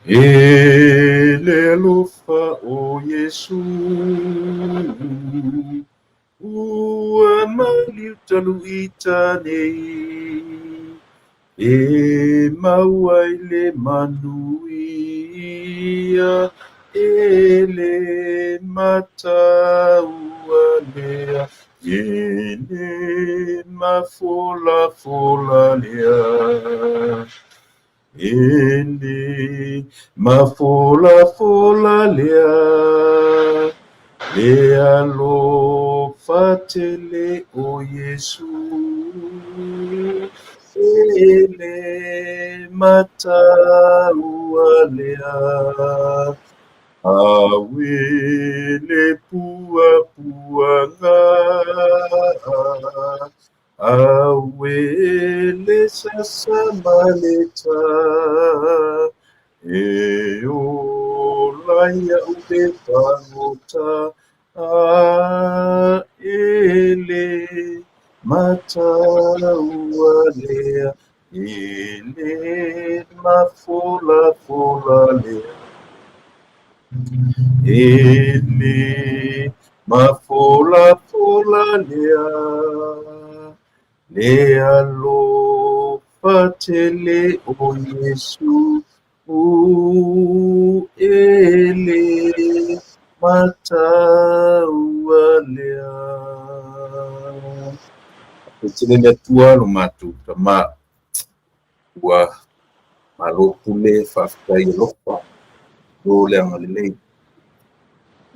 E le alofa o Iesu, ua maliu talu i tanei, e mau ai le manuia, e le mataua lea, e le mafolafola lea. E le mafolafola lea, le alofa tele o Iesu. E le mataua lea, aue le puapuaga, aue le sasa ma le ta, e ola iaʻu le fagota, a e le mataua lea, e le mafolafola lea. E le mafolafola lea, le alofa tele o Iesu, e le mataua lea. Faafetai le Atua lo matou Tama, ua malo pule, faafetai alofa, lo le agalelei.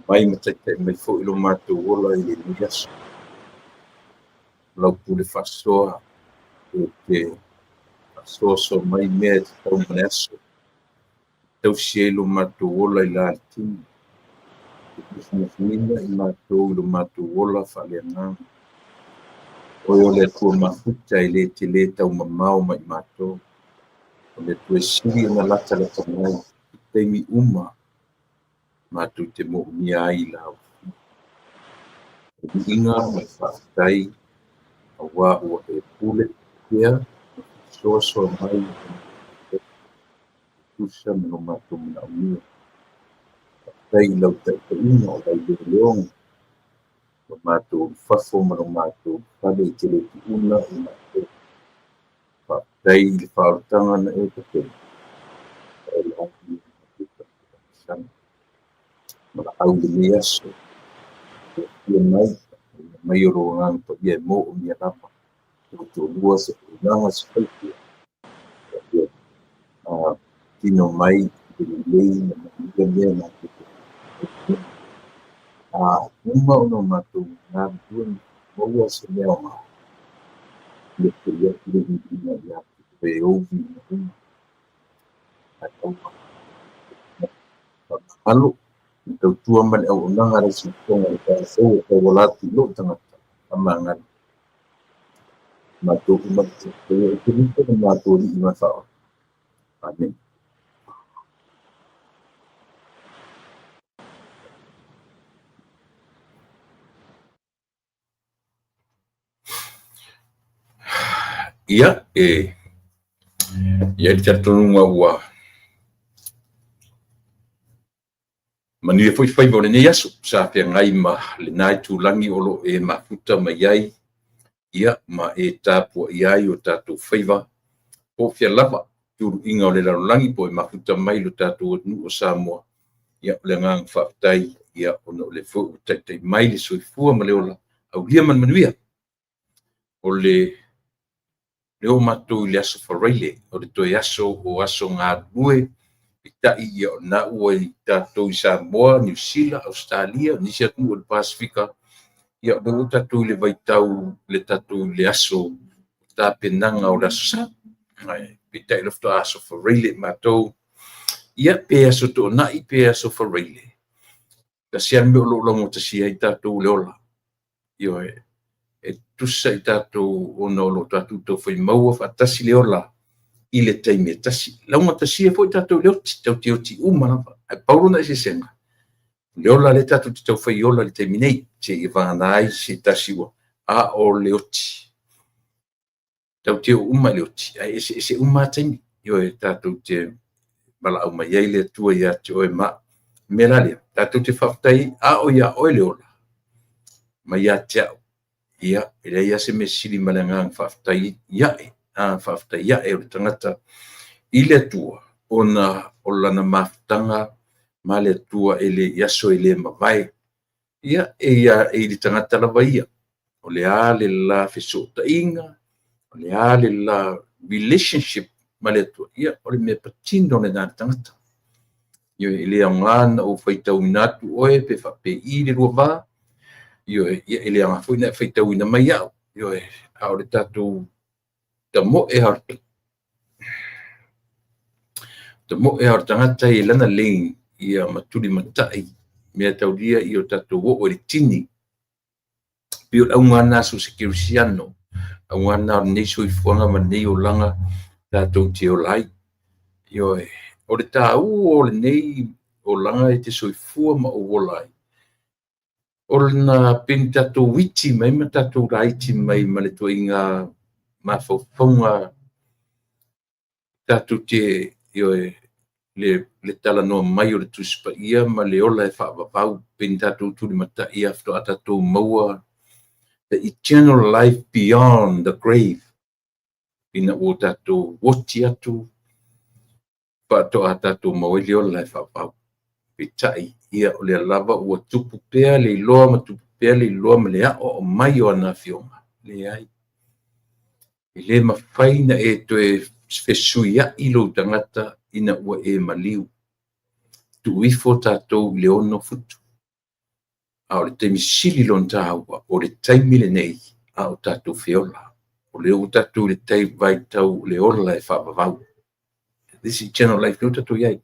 Mai ma taitai mai foi lo matou ola i lenei aso. Lau pule faasoa e te faasoasoa mai mea e tatau ma le aso. Tausi ai lo matou ola i la le tino. E nofonofina i matou i lo matou ola faaleagaga. Oe o le Atua mafuta e le tele taumamao mai matou. O le Atua e sili ona latalata mai i taimi uma matou te moomia ai i lau Le viiga ma le faafetai auā ua e pule pea ma faasoasoa mai e tusa ma lo matou manaomia. Faafetai i lau taitaiga o lau leoleoga, lo matou ulufafo ma lo matou ulufale e te le tuuna i matou. Faafetai i le faaolataga na e tapena, e ola ai le mafuta ma laau i lenei aso. E afio mai, mai o lou Agaga Paia e moomia lava lou toalua, se auaunaga, se faletua, ia tino mai i le lelei ma manuia mea matou te a uma ona o matou galulue ma maua se mea aoga, ia foi atu le viiga ia te oe e ou viiga uma. Ae aua faamagalo ma tautua ma le auaunaga a le siufofoga o le taeao fou e tauala atu i lou tagata faamagalo. Matou uma te o Keriso le matou Alii ma le Faaola. Amene. Ia, e i ai le talitonuga ua manuia foi faiva o lenei aso sa feagai ma lena itulagi o lo o e mafuta mai ai, ia, ma e tapuai ai o tatou faiva, po o fea lava tuluiga o le lalolagi po o e mafuta mai lo tatou atunuu o Samoa. Ia, o le agaga faafetai, ia, ona o le foi ua taitai mai le soifua ma le ola, aulia ma le manuia. O le o matou i le aso Faraile, o le toe aso o aso galulue, peitai ia o lena ua i tatou i Samoa, Niu Sila, Ausetalia, nisi atunuu o le Pasefika, ia o lea ua tatou i le vaitau le tatou i le aso tapenaga o le Aso Sa. Peitai o le faatoa aso Faraile matou, ia pe aso Toonai pe aso Faraile, tasi lava le mea o lo o laugatasia ai tatou le ola. Ioe, e tusa i tatou ona o lo o tatou taufai maua faatasi le ola i le taimi e tasi. Laugatasia foi tatou i le oti, tatou te oti uma lava. Ae pau lona eseesega, le ola lea tatou te taufai ola i le taimi nei, seia vagana ai se tasi ua, a o le oti, tatou te oo uma i le oti, ae eseese uma lava taimi. Ioe, tatou te valaau mai ai le Atua ia te oe ma au. O le mea la lea, tatou te faafetai a o ia oe le ola ma ia te au. Ia, e leai lava se mea sili ma le agaga faafetai ae, faafetai ae o le tagata i le Atua ona o lana mafutaga ma le Atua e le i aso e le mavae. Ia, e ia e i le tagata lava ia, o le a le la fesootaiga, o le a le la relationship ma le Atua, ia, o le mea patino lena a le tagata. Ioe, e le aoga ona ou faitauina atu oe pe faapei le lua va, ioe, ia e le aoga foi ona e faitauina mai au, ioe, a o le tatou tamoe lava o le tagata i lana lane, ia ma tulimatai mea taulia ia o tatou oo i le tini. Pei o le auga lena so o se kerisiano, auga lena o lenei soifuaga ma lenei olaga tatou te ola ai. Ioe, o le taua o lenei olaga e te soifua ma ou ola ai, ona pei ona tatou iti mai ma tatou laiti mai ma le ituaiga mafaufauga tatou te, ioe, le talanoa mai o le Tusi Paia ma le ola e faavavau, pei ona tatou tulimatai lava faatoa tatou maua the eternal life beyond the grave, ina ua tatou oti atu faatoa tatou maua ai le ola e faavavau. Peitai, ia, o lea lava ua tupu pea le iloa ma tupu pea le iloa ma le aoao mai o ana afioga, leai, e le mafai ona e toe fesuiai lou tagata ina ua e maliu. Tuu ifo tatou i le 6 futu. A o le taimi sili lona taua, o le taimi lenei a o tatou feola. O lea ua tatou i le vaitau o le ola e faavavau. This eternal life lea ua tatou i ai.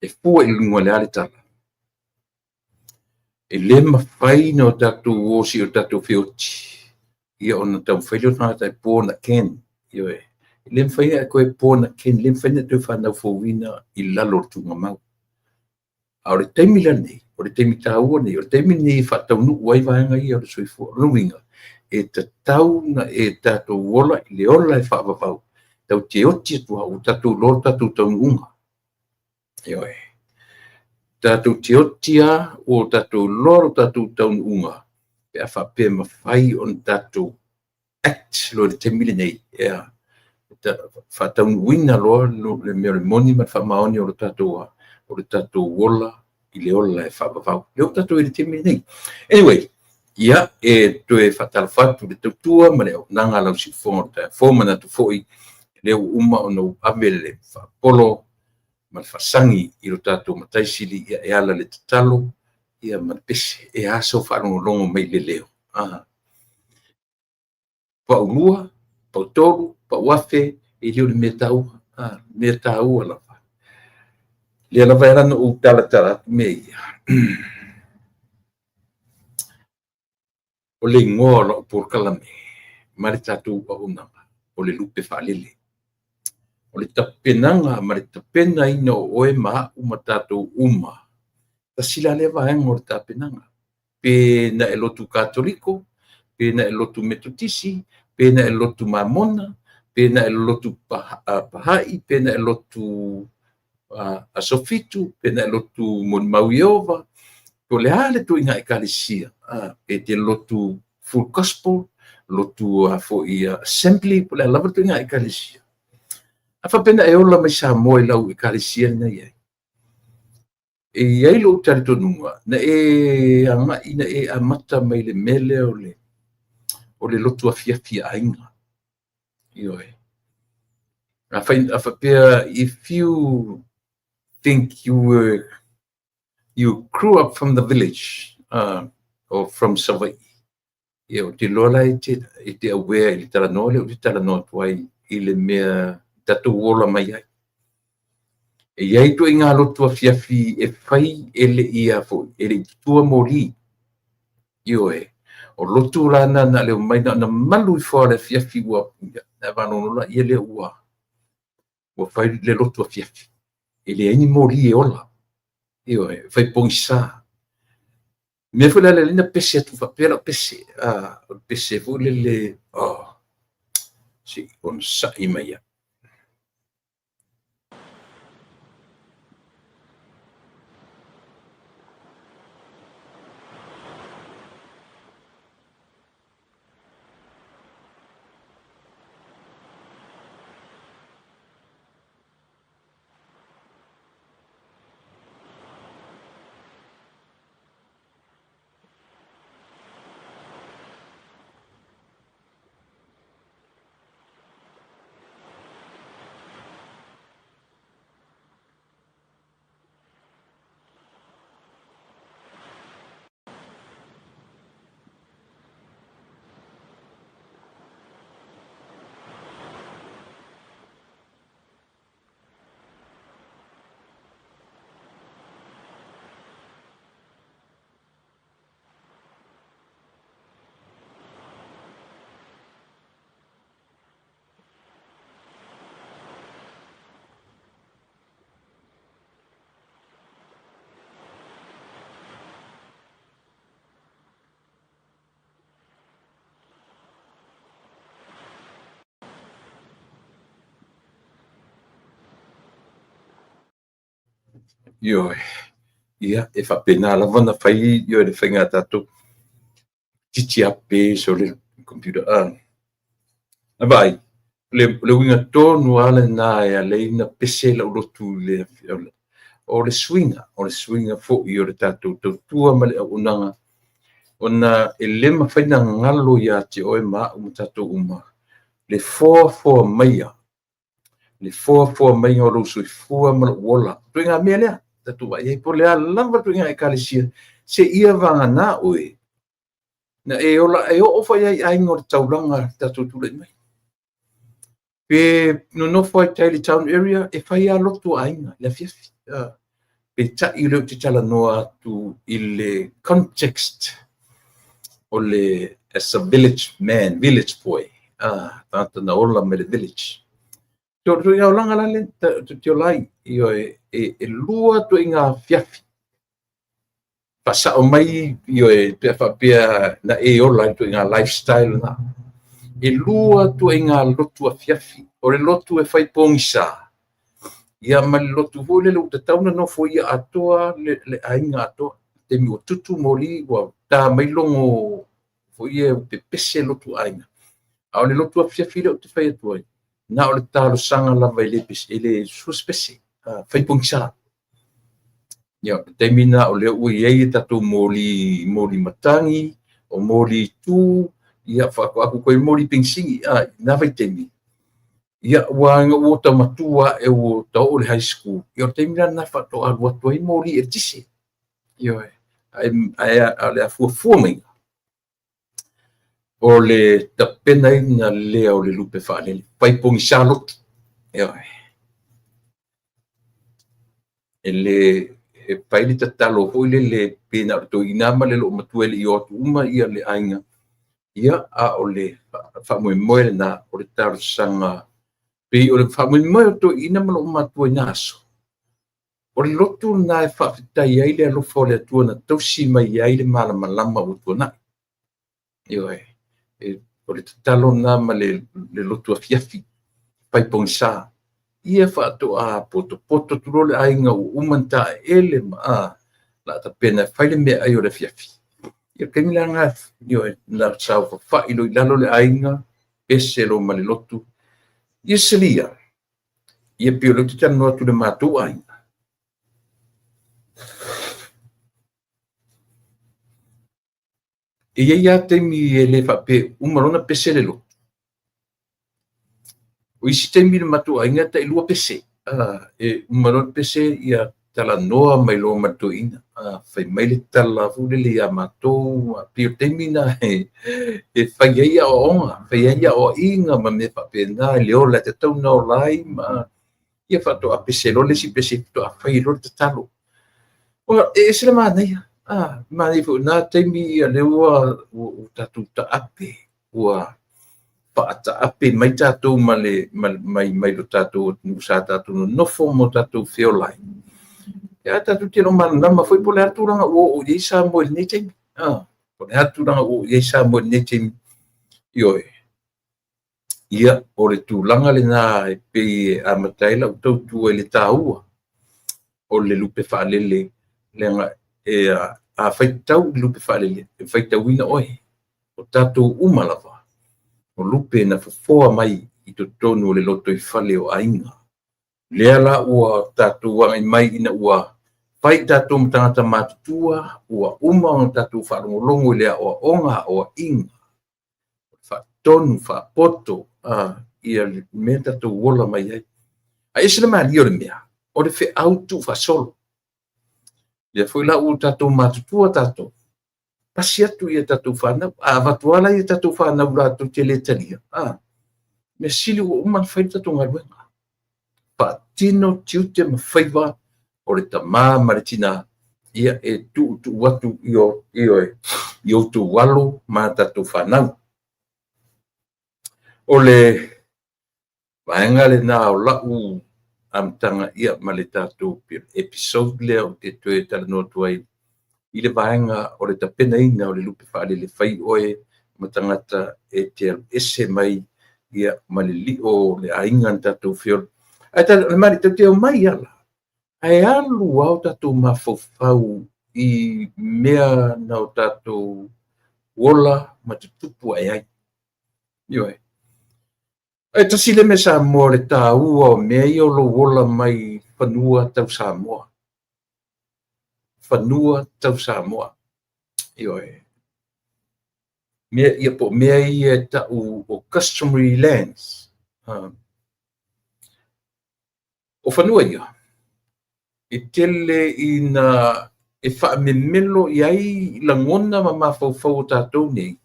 E fua i luga o le a le tala? E le mafai ona tatou o seia o tatou feoti, ia ona taumafai lea o le tagata e born again. Ioe, e le mafai ona e toe born again, e le mafai ona e toe fanau fouina i lalo o le tuugamau. A o le taimi lenei, o le taimi taua lenei, o le taimi lenei e faataunuu ai vaega ia o le soifua. O lona uiga, e tatau ona e tatou ola i le ola e faavavau, tatou te oti atu lava ua tatou iloa le tatou taunuuga. Ioe. Tatou te oti lava ua tatou iloa le tatou taunuuga pe a faapea e mafai ona tatou act loa i le taimi lenei, ea, faataunuuina loa le mea o le moni ma le faamaoni o le tatou ola i le ola e faavavau. Lea ua tatou i le taimi lenei. Anyway, ia, e toe faatalofa atu i le tautua ma le auaunaga a lau siufofoga o le taeao fou. Manatu foi lea ua uma ona ou ave le faapolo ma le faasagi i lo tatou Matai Sili, ia, e ala i le tatalo, ia, ma le pese. E a sou faalogologo mai i le leo? Pau lua, pau tolu, pau afe, e le o le mea taua. Mea taua lava. Lea lava e ala ona ou talatala atu mea ia. O le igoa o lau polokalame ma le tatou auaunaga, o le lupe faalele. O le tapenaga ma le tapenaina o oe ma au ma tatou uma, tasi la lea vaega o le tapenaga. Pe na e lotu Katoliko, pe na e lotu Metotisi, pe na e lotu Mamona, pe na e lotu Paha'i, pe na e lotu Aso Fitu, pe na e lotu Molimau Ieova, po o le a le ituaiga ekalesia, pe te lotu Full Gospel, lotu foi Assembly, po o le a lava le ituaiga ekalesia. A faapea na e ola mai Samoa i lau ekalesia lena e i ai, e i ai lou talitonuga na e agai na e amata mai le mea lea o le lotu afiafi a aiga. Ioe. A faapea, if you think you grew up from the village or from Savaii, ia, ou te iloa la e te aware i le talanoa lea ou te talanoa atu ai i le mea tatou ola mai ai. E i ai ituaiga lotu afiafi e fai e le ia foi, e le i tutua moli. Ioe, o lotu la na na le omai na ona malu ifo o le afiafi ua na valono ia lea ua fai le lotu afiafi. E leai ni moli e ola. Ioe, fai pogisa. Mea foi la le na pese atu faapea lau pese. O le pese foi lele, oh, se i onosai mai au. Ioe. Ia, e faapena lava ona fai ioe le faiga a tatou. Titi a pese o le computer. A vaai, le, le uiga tonu lava lena e ala ai ona pese lau lotu i le, o le suiga, o le suiga foi o le tatou tautua ma le auaunaga, ona e le mafai ona galo ia te oe ma au ma tatou uma le foafoa maia, le foafoa maiga o lou soifua ma lou ola. Ituaiga mea lea, tatou vaai ai po o le a lava le ituaiga ekalesia, seia vagana oe, na e ola e oo foi i aiga o le taulaga tatou tulai mai. Pe nonofo ai tai i le town area, e fai lava lotu a aiga i le afiafi. Peitai o lea ou te talanoa atu i le context o le as a village man, village boy, tagata na ola mai le village. So, o le ituaiga olaga la lea tou te ola ai, ioe, e lua ituaiga afiafi faasao mai, ioe, pe a faapea na e ola i le ituaiga lifestyle lena. E lua ituaiga lotu afiafi, o le lotu e fai pogisa, ia ma le lotu foi lele ua tatau ona nofoia atoa le aiga atoa. Taimi ua tutu moli ua ta mai logo foi ia ua pepese lotu aiga. A o le lotu afiafi lea ou te fai atu ai, na o le talosaga lava e le pese, e le sua se pese, fai pogisa. Ia, o le taimi lena o lea ua i ai a tatou moli, moli matagi, o moli tu, ia faatoa toe moli penisini, i na vaitaimi. Ia, ua ina ua ota matua ae ua ota oo i le high school, ia o le taimi la lena faatoa alu atu ai moli eletise. Ioe, ae o le a fuafua maiga, o le tapenaina lea o le lupe faalele, fai pogisa lotu. Ioe. E le e fai le tatalo foi lele pe na o le toeaina ma le loomatua e le i o atu uma ia le aiga, ia, a o le faamoemoe lena o le talosaga, pei o le faamoemoe o toeaina ma loomatua i na aso, o le lotu lena e faafetai ai le alofa o le Atua na tausi mai ai le malamalama ua tuanai. Ioe, o le tatalo lena ma le lotu afiafi, fai pogisa. Ia faatoa potopoto atu loa le aiga ua uma ona taeele ma o le a tapena e fai le meaai o le afiafi. Ia o le taimi la lena, ioe, na saofafai loa i lalo le aiga, pese loa ma le lotu. Ia silia, ia pei o lea ou te talanoa atu i le matou aiga. E i ai lava taimi e le faapea uma loa ona pese le lotu. O isi taimi i le matou aiga e tailua pese. E uma loa le pese, ia talanoa mai loa ma le toeaina. Fai mai le tala foi lele ia matou, pei o le taimi lena e fai ai aoaoga, fai ai aoaiga ma mea faapena i le ola e tatau ona ola ai ma ia faatoa pese loa le isi pese faatoa fai loa le tatalo. E ese le manaia, manaia foi i na taimi ia lea ua tatou taape, ua faataape mai tatou ma le mai mai lo tatou atunuu sa tatou nonofo ma tatou feola ai. Ia tatou te le o malamalama foi po o le a le tulaga ua oo i ai Samoa i lenei taimi. Po o le a le tulaga ua oo i ai Samoa i lenei taimi. Ioe. Ia, o le tulaga lena e pei e amata ai lau tautua i le taua o le lupe faalele, leaga e a faitau i le lupe faalele, e faitauina oe. O tatou uma lava, o lupe na fofoa mai i totonu o le lotoifale o aiga. Lea la ua tatou agai mai ina ua fai tatou ma tagata matutua, ua uma ona tatou faalogologo i le aoaoga, aoaiga, faatonu, faapoto, ia le mea tatou ola mai ai. Ae ese le malie o le mea, o le feau tuufaasolo. Lea foi la ua tatou matutua tatou, pasi atu ia tatou fanau. A avatu lava la ia tatou fanau latou te le talia, mea sili ua uma ona fai le tatou galuega. Faatino tiute ma faiva o le tama ma le tina, ia e tuutuu atu i outou alo ma tatou fanau. O le vaega lena o lau amataga ia ma le tatou episode lea ou te toe talanoa atu ai i le vaega o le tapenaina o le lupe faalele, fai oe ma tagata e te alu ese mai ia ma le lio o le aiga na tatou feola. Ae o le mali, tatou te omai ala. Ae alu lava o tatou mafaufau i mea na o tatou ola ma tutupu ae ai. Ioe. Ae tasi le mea Samoa o le taua o mea ia o lou ola mai fanua tau Samoa. Fanua tau Samoa. Ioe. Mea ia po o mea ia e tau o customary lands. O fanua ia, e tele ina e faamemelo i ai lagona ma mafaufau o tatou nei,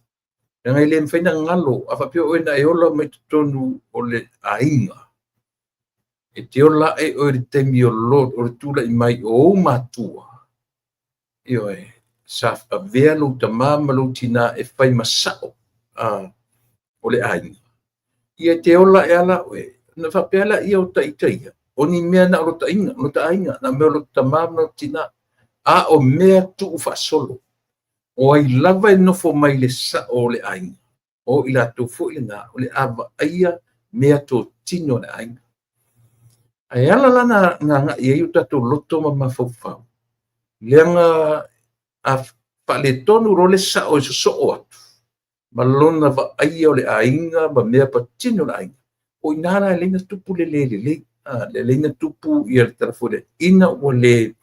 leaga e le mafai ona galo, a faapea oe na e ola mai totonu o le aiga, e te ola ae oe i le taimi o le tulai mai o ou matua, ioe, sa avea lou tama ma lou tina e fai ma sao o le aiga. Ia e te ola ae lava la oe, ona faapea lea o ita ia, o ni mea na o lota aiga, na o mea o lota tama ma lota tina, a o mea tuu faasolo. O ai lava e nofo mai le sao o le aiga, o i latou foi lena, o le a vaaia mea totino a le aiga. Ae ala la na agai ai o tatou loto ma mafaufau, leaga a faaletonu loa le sao e sosoo atu, ma lona vaaia o le aiga ma mea patino o le aiga, o i nā la e ala ai ona tupu le le lelei. Le ala ai ona tupu ia le tala foi lea, ina ua le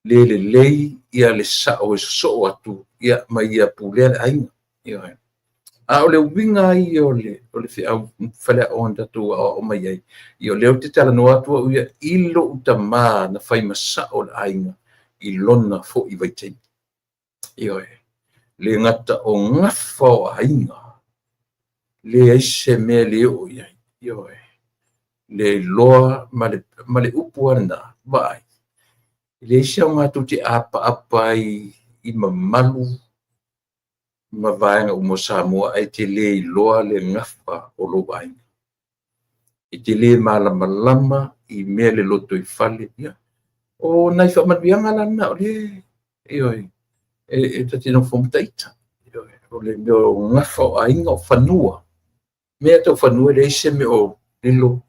lelei ia le sao e sosoo atu ia, ma ia pulea le aiga. Ioe. A o le uiga ia o le feau faleaoga na tatou aoao mai ai, ia o lea ou te talanoa atu au ia i lou tama na fai ma sao o le aiga i lona foi vaitaimi. Ioe. Le gata o gafa o aiga, leai se mea le oo i ai. Ioe. Le iloa ma le upu lava lena, vaai. E leai se aoga tou te apaapa ai i mamalu ma vaega uma o Samoa ae te le iloa le gafa o lou aiga. E te le malamalama i mea le lotoifale. Ia, o nai faamanuiaga la na o le, ioe, e ta te nofo ma ita. Ioe, o le mea o gafa o aiga o fanua. Mea tau fanua e leai se mea o lilo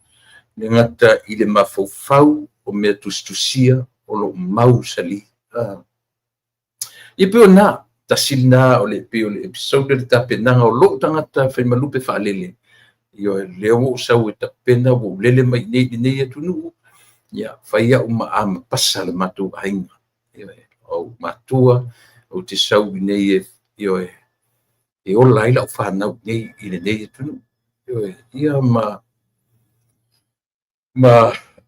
le gata i le mafaufau o mea tusitusia o lou mau sali. Ia pei o na, tasi lena o le pei o le episode le tapenaga o lou tagata faimalupe faalele. Ioe, lea ua ou sau e tapena, ua ou lele mai i lenei atunuu, ia, fai au ma amapasa le matou aiga. Ioe, o matua, ou te sau i nei e, ioe, e ola ai lau fanau nei i lenei atunuu. Ioe, ia ma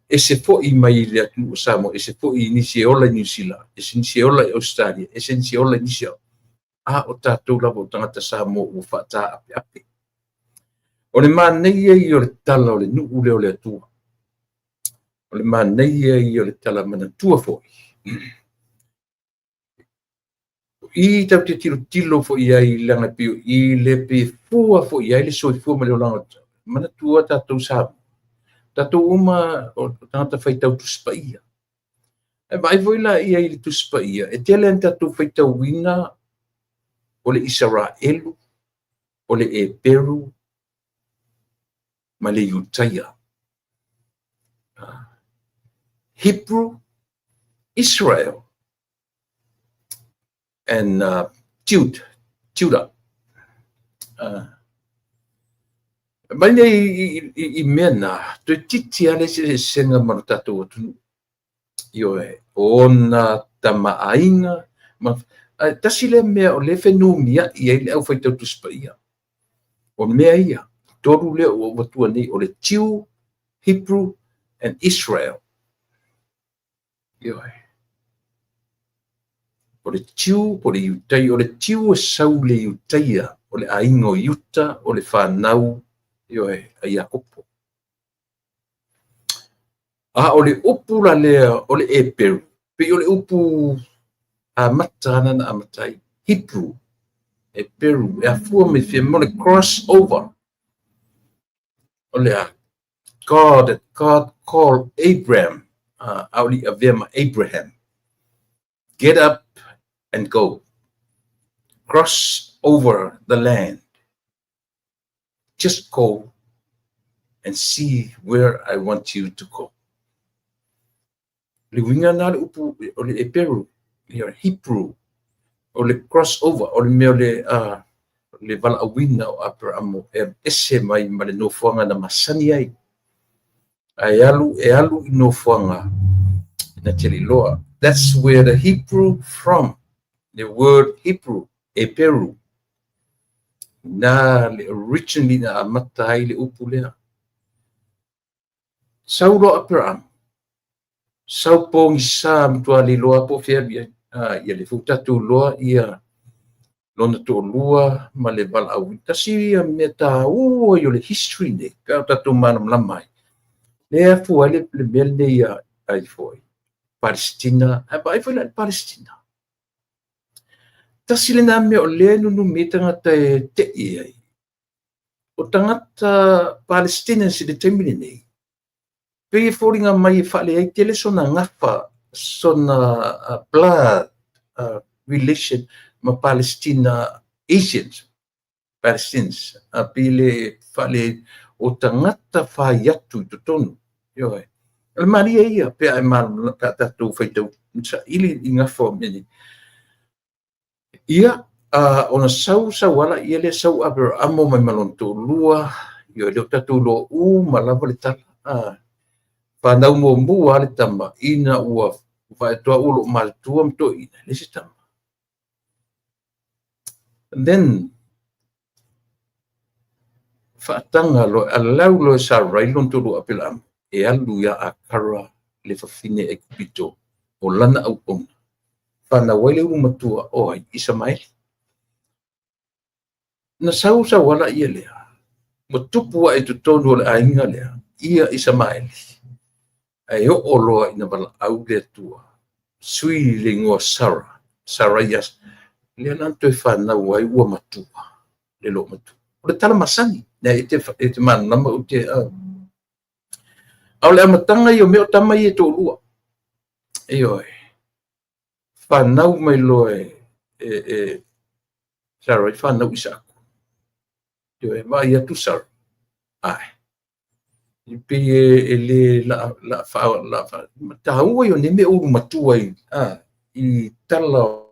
ese foi mai le atunuu o Samoa, ese foi i nisi e ola i Niu Sila, ese nisi e ola i Australia, ese nisi e ola i nisi a o tatou lava o tagata Samoa ua faataapeape. O le manaia ia o le tala o le nuu lea o le Atua. O le manaia ia o le tala manatua foi. O i tatou te tilotilo foi ai leaga e pei o i le pe fua foi ai le soifua ma le olaga. Manatua tatou Samoa. Tatou uma o tagata faitau Tusi Paia. E vaai foi la ia i le Tusi Paia, e tele ina tatou faitauina o le Isaraelu, o le Eperu, ma le Iutaia. Hebrew, Israel, and Judah. Mai nei i mea nā, toeitiiti lava le eseesega ma lo tatou atunuu. Ioe, o ona tamaaiga, ma, tasi lea mea o le fenumiai ai le aufaitau Tusi Paia. O mea ia, tolu lea ua ou avatua nei, o le Jew, Hebrew and Israel. Ioe. O le Jew, o le Iutaia, o le Jew e sau le Iutaia, o le aiga o Iuta, o le fanau, ioe, a Iakopo. A o le upu la lea o le Eperu, pei o le upu amata ana na amata ai, Hebrew, Eperu, e afua mai fia mo le cross over. O le a, God called Abraham, a o le avea ma Abraham. Get up and go. Cross over the land. Just go and see where I want you to go. Le uiga lena o le upu o le Eperu, Hebrew, o le cross over, o le mea o le, le valaauina o Aperamo e ese mai ma le nofoaga na masani ai. Ae alu e alu i nofoaga na te le iloa. That's where the Hebrew from, the word Hebrew, Eperu, na le originally na amata ai le upu lea. Sau loa Aperamo, sau pogisa matua le iloa po o fea alu i ai. Ia lea foi ua tatou iloa ia lona toalua ma le valaauina. Tasi ia mea taua ia o le history nei, pe a o tatou malamalama ai. Lea e afua ai le mea lenei ai foi, Palestina, ae vaai foi la i le Palestina. Tasi lena mea o lea e nunumi ai tagata e tei ai. O tagata Palestinians i le taimi lenei, pei e foliga mai e faaleai tele sona gafa, sona blood relation ma Palestina Asians, Palestinians, pei le faaleai o tagata fai atu i totonu. Ioe. O le malie ia, pe a e malamalama, pe a tatou faitau saili i gafa o mea nei. Ia, ona sau sau ala ia lea sau Aperamo mai ma lona toalua, ioe, lea ua tatou iloa uma lava le tala. Fanau muamua lava le tama ina ua vaai atu au o loo matutua ma toeaina, e leai se tama. And then, faataga loa, allow loa e Sarai lona toalua Aperamo e alu ia Akara le fafine Aikupito o lana auauna. Fanau ai le ulu matua o ai Isamaeli. Na sau sau ala ia lea, ua tupu ae i totonu o le aiga lea, ia Isamaeli. Ae oo loa ina valaau le Atua, sui le igoa Sara, Sarai ia, lea la na toe fanau ai ua matua, le loo matua. O le tala masani, nea e te malamalama ou te, a o le amataga ia o mea o tama ia e toalua. Ioe, fanau mai loa e Sarai, fanau Isaako. Ioe, vaai atu Sara, ae, e pei e le la, la, fa, la, fa, taua ia o nei mea ulu matua i, i tala o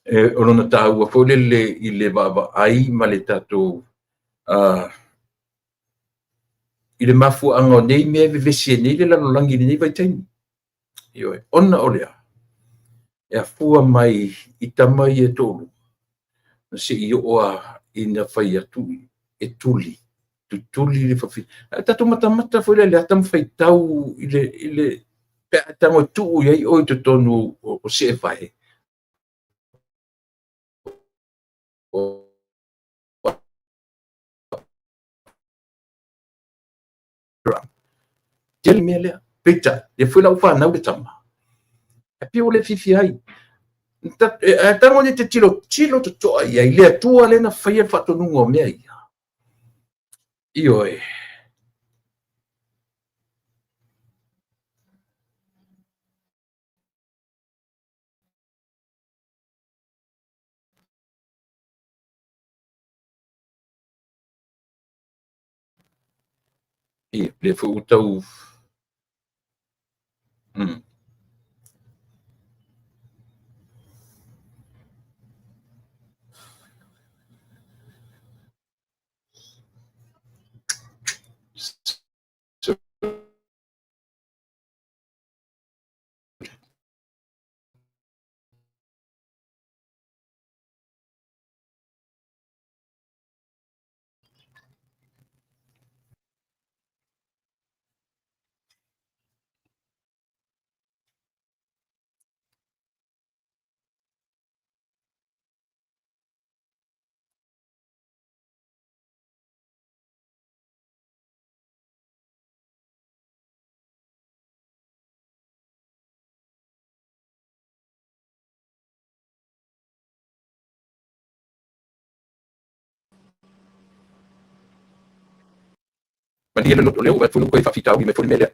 o lona taua foi lele i le vaavaai ma le tatou i le mafuaaga o nei mea e vevesi ai nei le lalolagi i lenei vaitaimi. Ioe, ona o lea, e afua mai i tama ia e toalua, na se'i oo a ina fai atu e tuli, tutuli le fafine. Ae tatou matamata foi lea i le ata ma faitau i le pe a tago e tuu i ai oe i totonu o seevae. Tele mea lea. Peitai, lea foi la ua fanau le tama. Ae pei ua le fiafia ai. Ae tago nei te tilotilo totoa i ai le Atua lea na faia le faatonuga o mea ia. Ioe. Ia, lea foi ua tau... Malie le loto, o lea ua vaai atu foi faafitauli mai foi le mea lea.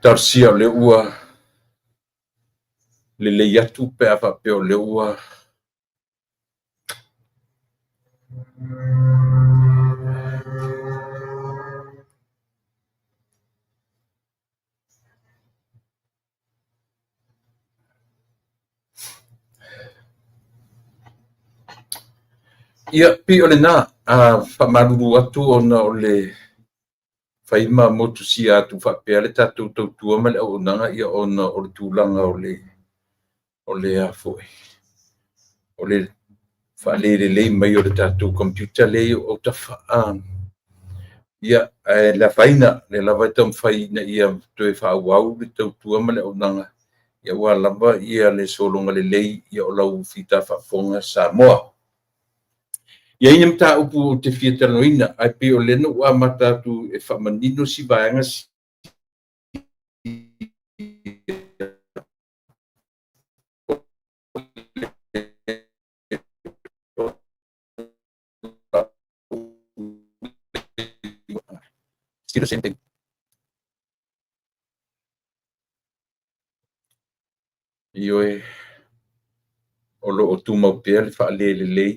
Talosia o lea ua lelei atu pe a faapea o lea ua Ia, pei o lena, a faamalulu atu ona o le fai ma motusia atu faapea le tatou tautua ma le auaunaga, ia ona o le tulaga o le o le a foi o le faalelelei mai o le tatou computer lea i ou autafa. Ia, ae le afaina, o lea lava e taumafai ina ia toe faaauau le tautua ma le auaunaga aua lava le sologa lelei o lau fita faafofoga Samoa. E i ai ni mataupu ou te fia talanoaina, ae pei o lea na ou amata atu e faamanino si vaega Still the same thing. Ioe, o lo o tumau pea le faalelelei.